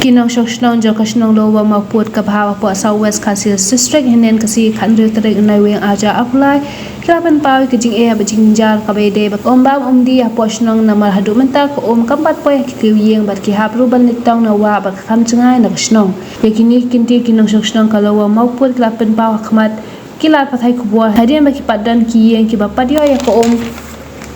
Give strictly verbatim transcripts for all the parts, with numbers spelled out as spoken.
Ki nongshong shnong jong ka shnong Lower Mawpud kaba hap hapoh South West Khasi Hills District, hynnin ka sngi khathynriew tarik u Naiwieng arhajar arphew lai, ki la pynpaw ïa ka jingeh bad jingjynjar kaba ïadei bad ka um bam um dih hapoh shnong, namar haduh mynta ka um kam pat poi ha ki tiew ïing bad ki hap ruh ban leit tong na wah bad ka kham jngai na ka shnong. Ïa kine ki kyntien ki nongshong shnong ka Lower Mawpud ki la pynpaw ha khmat ki lad pathai khubor hadien ba ki pat don ki ïing kiba pat ïoh ïa ka um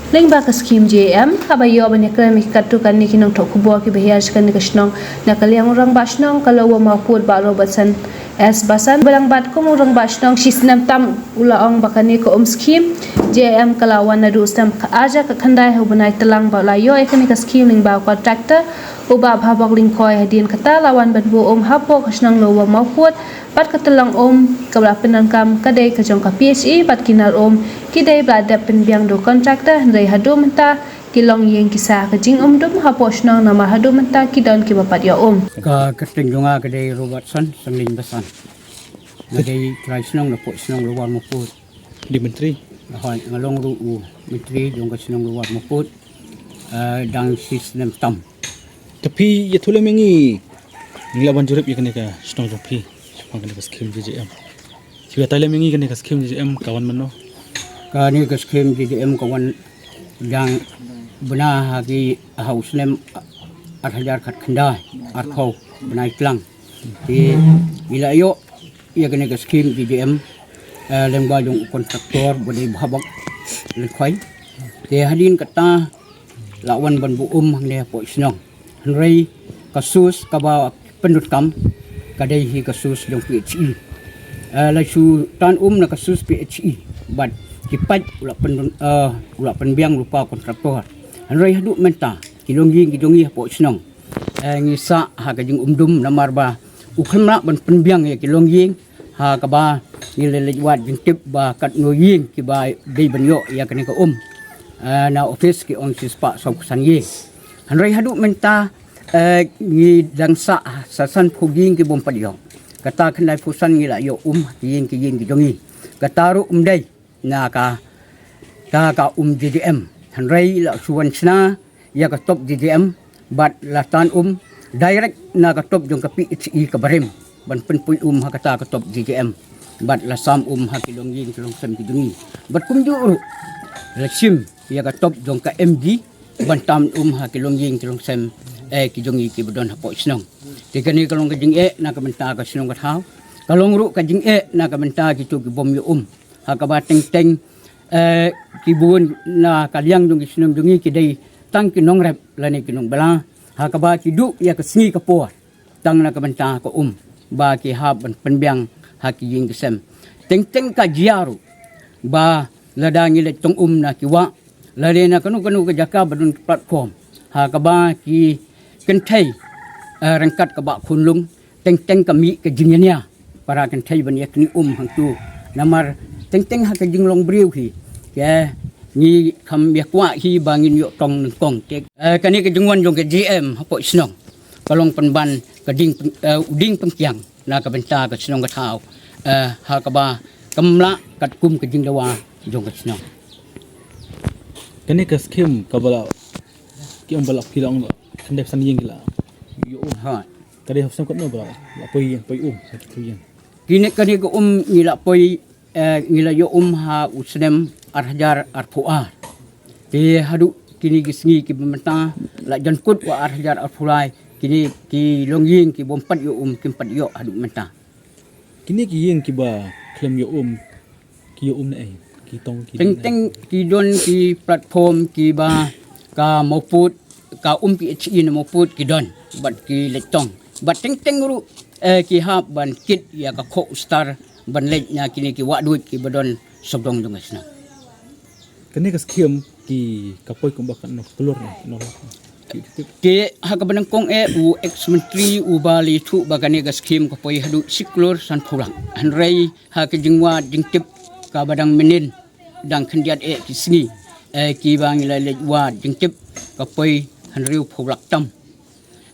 lyngba ka skhim J A M. Haba ïoh ban ïakren bad ki katto katne ki nongthoh khubor kiba hiar sha kane ka shnong na ka liang u Rangbah Shnong ka Lower Mawpud, Bah Robertson S Basan, ba dang bat kum u Rangbah Shnong shisnem tam, u la ong ba kane ka um skhim J A M ka la wan naduh u snem arhajar khatkhyndai ha u bnai Tlang ba u la ïoh ïa kane ka skhim lyngba u contractor u Bah Bhabok Lyngkhoi. Hadien kata la wan ban buh um hapoh ka shnong Lower Mawpud bad ka tyllong um kaba la pyndonkam ka dei ka jong ka P H E bad ki nar um ki dei ba la dep pynbiang da u contractor, hynrei haduh mynta ki longïing ki sah ha ka jingum dum hapoh shnong, namar haduh mynta ki don kiba pat ïoh um. Ka kyrteng jong nga ka dei Robertson Sangling Basan. Nga dei trai shnong napoh shnong Lower Mawpud. Dei myntri? Hooid, nga long ruh u myntri jong ka shnong Lower Mawpud, eh, dang shisnem tam. Te phi ïathuh lem ïa ngi, ngi lah ban jurip ïa kane ka shnong jong phi shaphang kane ka skhim J J M. Phi batai lem ïa ngi, kane ka skhim J J M ka wan mynno? Kane ka skhim J J M ka wan dang bna ha ki, ha u snem arhajar khatkhyndai arphew, bnai Tlang. Te ngi la ïoh ïa kane ka skhim J J M, eh, lyngba jong u contractor ba dei Bhabok Lyngkhoi. Te hadien kata la wan ban buh um hangne hapoh shnong. Hynrei ka source kaba pyndonkam ka dei hi ka source jong P H E. Eh, la shu tan um na ka source P H E bad ki paip u la pyndon, eh, u la pynbiang lypa contractor. Hynrei haduh mynta ki longïing ki jong ngi hapoh shnong, eh, ngi sah ha ka jingum dum namar ba u khlem lah ban pynbiang ïa ki longïing, ha kaba ngi la leit wad jingtip ba katno ïing kiba dei ban ïoh ïa kane ka um, eh, na office ki ong shispah sawphew san ïing. Hynrei haduh mynta, eh, ngi dang sah sa sanphew ïing ki bym pat ïoh. Kata khyndaiphew san ngi la ïoh um ha ki ïing ki ïing ki jong ngi. Kata ruh um dei na kata ka um J J M. Hynrei la shu wan shna ïa ka top J J M bad la tan um direct na ka top jong ka P H E kaba rim ban pynpoi um ha kata ka top J J M. Bad la sam um ha ki longïing ki longsem ki jong ngi. Bad kumjuh ruh la shim ïa ka top jong ka M G ban tan um ha ki longïing ki longsem, eh, ki jong ngi kiba don hapoh shnong. Te kane ka long ka jingeh na ka bynta ka shnong ka thaw. Ka long ruh ka jingeh na ka bynta kito ki bym ïoh um. Ha kaba teng teng, eh, ki bun na ka liang jong ki shnong jong ngi ki dei tang ki nongrep lane ki nongbylla. Ha kaba ki duh ïa ka sngi ka por tang na ka bynta ka um ba ki hap ban pynbiang ha ki ïing ki sem. Teng teng ka jia ruh ba lada ngi leit tong um na ki wah lane na kano kano ka jaka ba don platform, ha kaba ki kynthei, eh, ryngkat ka Bah Khunlung, teng teng ka mih ka jingïania para kynthei ban ïa knieh um hangto. Namar teng teng ha ka jinglong briew hi, ka ngi kham ïa kwah hi ba ngin ïoh tong nyngkong. Te, eh, kane ka jingwan jong ka J M hapoh shnong ka long pynban ka ding pyn-, eh, u ding pynkiang na ka bynta ka shnong ka thaw, eh, ha kaba kam lah katkum ka jingdawa jong ka shnong. Kane ka skhim kaba la, ki ong ba la, ki la ong ba khyndai phew san ïing ki la ïoh um. Ha. Ka dei ha u snem katno ba la poi, poi um ha ki tiew ïing? Kine, kane ka um ngi la poi, eh, ngi la ïoh um ha u snem arhajar arphew ar. Te haduh kine ki sngi kiba mynta la jan kut wa arhajar arphew lai, kine ki longïing ki bym pat ïoh um kim pat ïoh haduh mynta. Kine ki ïing kiba khlem ïoh um, ki ïoh um ne ei, ki tong ki teng teng ki don ki platform kiba ka Mawpud, ka um P H E na Mawpud ki don bad ki leit tong. Bad teng teng ruh, eh, ki hap ban kit ïa ka khoh u star ban leit na kine ki wahduid kiba don sawdong jong ka shnong. Kane ka skhim ki ka poi kumba katno klur ne, katno lak? Ki, ki tip. Te ha kaba nyngkong eh u ex myntri uba la ïathuh ba kane ka skhim ka poi haduh shi klur sanphew lak. Hynrei ha ka jingwad jingtip kaba dang mynnin, dang khyndiat eh ki sngi, eh, kiba ngi la leit wad jingtip ka poi hynriewphew lak tam.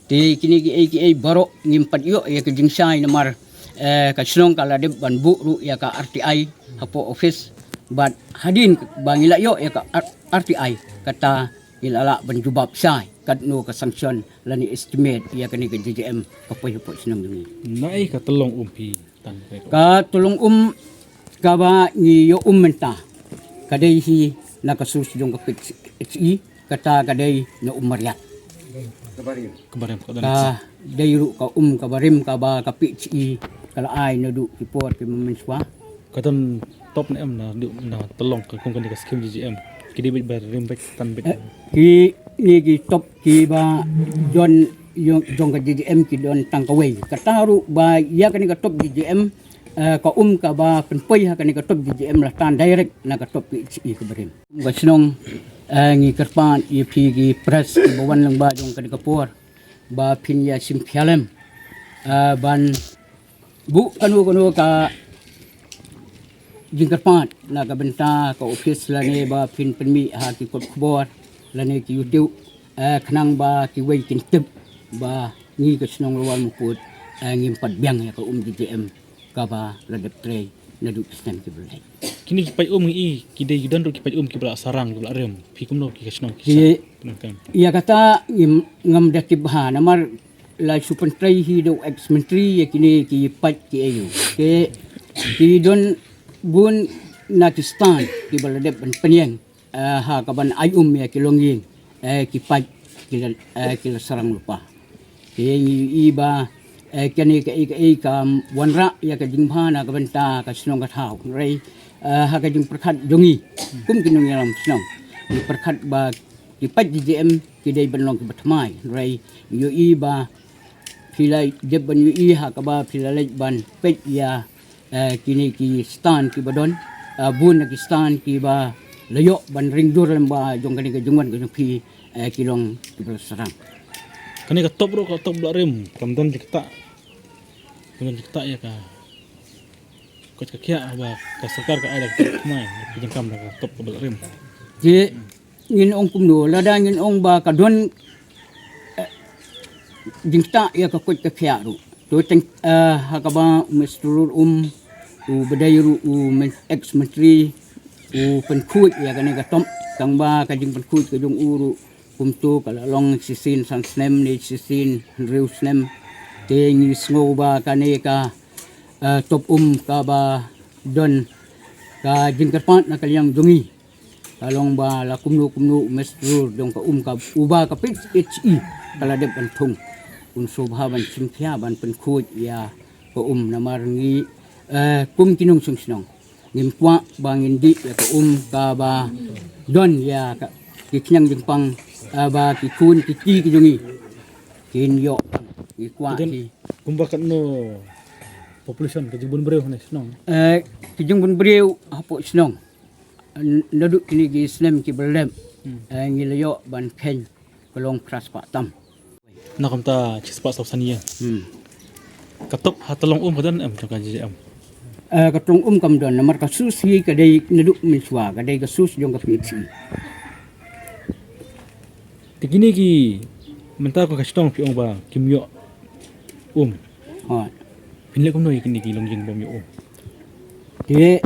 Te kine kiei kiei baroh ngim pat ïoh ïa ka jingshai namar, eh, ka shnong ka la dep ban buh ruh ïa ka R T I hapoh office. Bad hadien ba ngi la ïoh ïa ka R-, R T I kata ngi la lah ban jubab shai. katno ka sanction lane estimate ïa kane ka J J M ka poi hapoh shnong jong ngi. Naei ka tyllong um phi tan phi? Ka tyllong um kaba ngi ïoh um mynta ka dei hi na ka source jong ka P H E, kata ka dei na Umariat. Ka barim ka dei ruh ka um ka barim kaba ka P H E ka la ai naduh ki por ki mynshwa. Ka don top ne em na, na tyllong ka kum kane ka skim J J M? Ki dei beit barim beit tan beit? Ki ngi ki top kiba don jong ka J J M ki don tang kawei. Kata ruh ba ïa kane ka top J J M, ka um kaba pynpoi ha kane ka top J J M la tan direct na ka top P H E ka barim. Ka shnong, ngi kyrpad ïa phi ki press kiba wan lyngba jong kane ka por ba phin ïa shim khia lem ban buh kano kano ka jingkyrpad na ka bynta ka office lane ba phin pynmih ha ki kot khubor lane ki YouTube, khnang ba kiwei kin tip ba ngi ka shnong Lower Mawkut ngim pat biang ïa ka um J J M kaba la dep trei naduh ki snem kiba la dep. Kine ki paid um ngi i ki dei ki don ruh ki paid um kiba la sarang kiba la rim, phi kumno ki ka shnong ki sa pyndonkam? Ïa kata ngim, ngam da tip bha namar la shu pyntrei hi da u ex myntri ïa kine ki paid ki ayu. Ki don bun na ki stand kiba la dep ban pynïeng ha kaban ai um ïa ki longïing, ki paid ki la, ki la sarang lypa. Te ngi i ba kane kaei kaei ka wanrah ïa ka jingbha na ka bynta ka shnong ka thaw. Hynrei ha ka jingpyrkhat jong ngi kum ki nongïalam shnong, ngi pyrkhat ba ki paid J J M ki dei ban long kiba thymmai. Hynrei ngi ïohi ba phi la dep ban ïohi ha kaba phi la leit ban peit ïa kine ki stand kiba don, bun na ki stand kiba la ïoh ban ring dur lem ba jong kane ka jingwan ka jong phi, ki long kiba la sarang. Kane ka top ruh ka top ba la rim, kam don jingktah, kam don jingktah ïa ka koit ka khiah ba ka sorkar ka ai la ka top thymmai, ki jingkam da ka top ba la rim. Te ngin ong kumno, lada ngin ong ba ka don jingktah ïa ka koit ka khiah ruh. To teng ha kaba u Mister Rur um, u ba dei ruh u ex myntri, u pynkhuid ïa kane ka top, tang ba ka jingpynkhuid ka jong u ruh kumto ka la long shisien san snem ne shisien hynriew snem. Te ngi sngew ba kane ka top um kaba don ka jingkyrpad na ka liang jong ngi. Ka long ba la kumno kumno u Mister Rur jong ka um ka uba ka P H E ka la dep ban thung, un sngewbha ban shim khia ban pynkhuid ïa ka um namar ngi kum ki nongshong shnong ngim kwah ba ngin dih ïa ka um kaba don ïa ki khñiang jingpang ba ki khun ki kti ki jong ngi kin ïoh. Ngi kwah ki. Kumba katno population ka jingbun briew ha shnong? Ki jingbun briew hapoh shnong naduh kine ki snem kiba la dep ngi la ïoh ban kheiñ ka long phra spah tam. Na kumta shi spah saw san ïa. Ka top ha tyllong um ka don em jong ka J J M? Ka tyllong um kam don namar ka source hi ka dei naduh mynshuwa ka dei ka source jong ka P H E. Te kine ki mynta ka shnong phi ong ba kim ïoh um. Phin leh kumno ïa kine ki longïing bym ïoh um? Te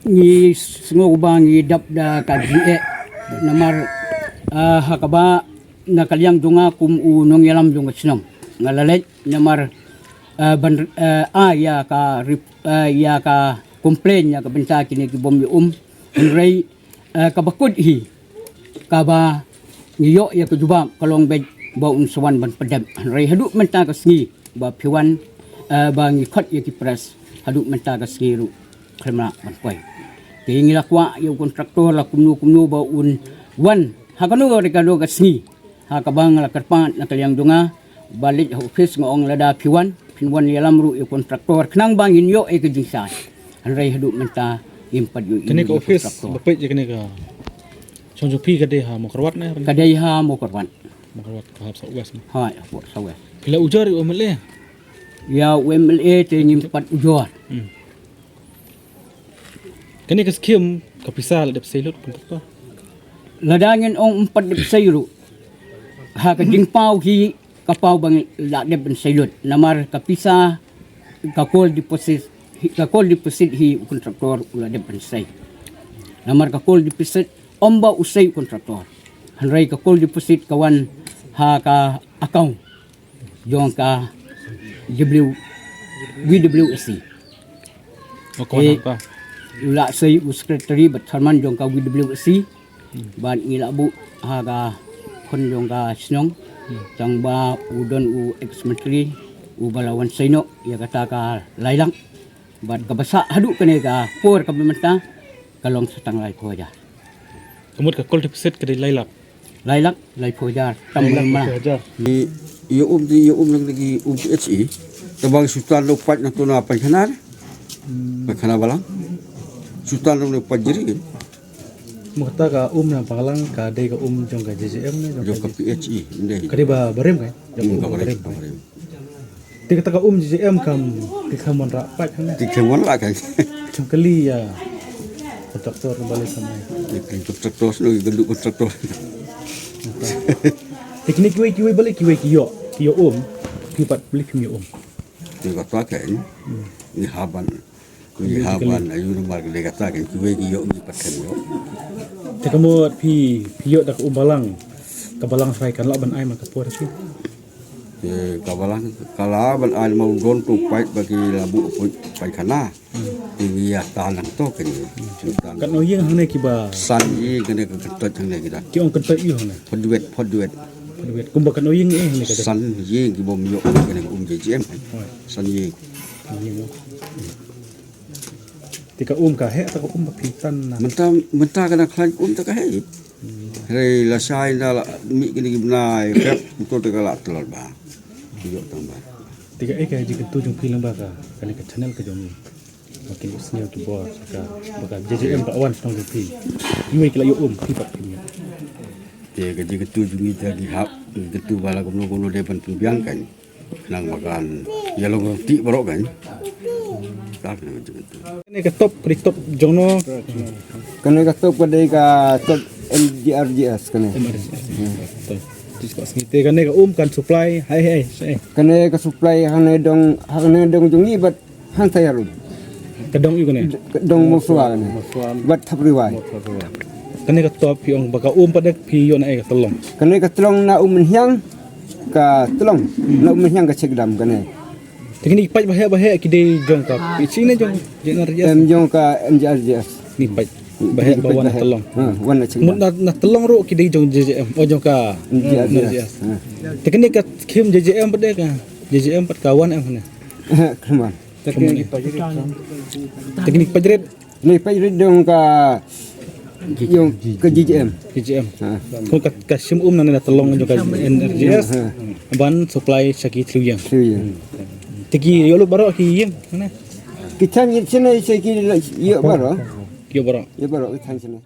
ngi sngew ba ngi dap da ka jingeh namar ha kaba na ka liang jong nga kum u nongïalam jong ka shnong nga la leit namar ban ai ïa ka ïa ka complain ïa ka bynta kine ki bym ïoh um. Hynrei kaba kut hi kaba ngi ïoh ïa ka jubab ka long beit ba un sa wan ban pyndep. Hynrei haduh mynta ka sngi ba phi wan ba ngi khot ïa ki press haduh mynta ka sngi ruh khlem lah ban poi. Te ngi la kwah ïa u kontraktor la kumno kumno ba un wan ha kano re kano ka sngi. Ha kaba nga la kyrpad na ka liang jong nga ba leit ha office nga ong lada phi wan phin wan ïalam ruh ïa u kontraktor khnang ba ngin ïoh ïa ka jingshai. Hynrei haduh mynta ngim pat ïoh ïa u kontraktor. Kane ka office ba peit ïa kane ka shnong jong phi ka dei ha Mawkyrwat ne? Ka dei ha Mawkyrwat. Mawkyrwat ka hap South West ne? Hooid, hap South West. Phi la ujor ïa u M L A? Ïa u M L A te ngim pat ujor. Kane ka skim ka pisa la dep sei lut pyntok to? Lada ngin ong ym pat dep sei ruh ha ka jingpaw hi ka paw ba ngi la dep ban sei lut namar ka pisa ka call deposit ka call deposit hi u kontraktor u la dep ban sei. Namar ka call deposit ym ba u sei u kontraktor. Hynrei ka call deposit ka wan Ha ka account jong ka W, W W S C. Account eh, hangta. U la sei u secretary bad chairman jong ka W W S C. Bad ngi la buh ha ka khun jong ka shnong. Tang ba u don u ex-myntri u ba la wan sei noh ïa kata ka lai lak. Bad kaba sah haduh kane ka por kaba mynta ka long sa tang laiphew hajar. Ka mut ka call deficit ka dei lai lak. Lai lak, laiphew hajar. Tam lai lak, mana? Laiphew hajar. Ïa um, ïa um lang lagi um P H E. Tang ba shu tan noh pait na tu na paikhana. Paikhana balang. Shu tan noh pait jri. Mo kata ka um na balang ka dei ka um jong ka J J M ne jong ka P H E. Ka dei ba barim ka? Jong ka barim. Te kata ka um J J M kam ki kham wanrah pait hangne. Ki kham wanrah kan. Kam kali ïa kontraktor ba leh kam ai. Ki kontraktor sno ki gandu kontraktor. Te kine kiwei kiwei ba leh kiwei ki ïoh ki ïoh um. Ki pat ba leh kim ïoh um. Te kata kan. Ni haban. Ni haban ayu namar ka dei kata kan kiwei ki ïoh ki pat kan ïoh. Te ka mut phi phi ïoh da ka um balang. Ka balang hrai kan lah ban ai ma ka por phi. Ka balang ka lah ban ai ma u don tu pait ba ki la buh pait khana. Ki ïa tan nang to kane. Katno ïing hangne kiba san ïing kane ka kyntoit hangne kita. Ki ong kyntoit ïu hangne. Phot duet, phot duet. Phot duet. Kumba katno ïing eh hangne ka san ïing kiba ym ïoh kane ka um J J M. San ïing. Te ka um ka heh ta ka um ba phi tan na. Mynta mynta ka na khlaiñ um ta ka heh. Hynrei lashai na la mih kine ki bnai pep to te ka la tlot ba. Ïoh tang ba. Te ka eh ka jingkyntu jong phi lyngba ka kane ka channel ka jong ngi. Ba kin ïoh sniew ki bor ka ba ka J J M ka wan shnong jong phi. Iwei ki la ïoh um phi pat phi. Te ka jingkyntu jong ngi te ki hap kyntu ba la kumno kumno de ban pynbiang kan. Nang makan ïa long roti baroh kan. Tak nang jingkyntu. Kane ka top, ka dei top jong no. Kane ka top ka dei ka top M G R G S kane. M R G S. Te kane ka um kan supply hai hai. Kane ka supply hangne dong hangne dong jong ngi bad hangta ïarum. Ka dong ïu kane. Ka dong Mawswa kane. Bad Thap Riwai. Kane ka top phi ong ba ka um pat dei phi ïoh na eh ka tlong. Kane ka tlong na Um Mynhiang ka tlong na Um Mynhiang ka check dam kane. Te kine ki pait ba heh ba heh ki dei jong ka P H E ne jong J N R G S? Em jong ka M G R G S. Ni pait ba heh ba wan na tlong. Ha, wan na check dam. Mut na tlong ruh ki dei jong J J M, oh jong ka M G R G S. Te kine ka scheme J J M pat dei ka J J M pat ka wan em ne. Khlem wan. Te kine ki pait rit. Ni pait rit dong ka dong ka J J M. J J M. Ko ka ka shim um na na tlong dong ka N R G S. Ban supply sha ki thliew ïing. Thliew ïing. Te ki ïoh lut baroh ki ïing. Ki than ïing shane sha ki ïoh baroh. Ïoh baroh. Ïoh baroh ki than shane.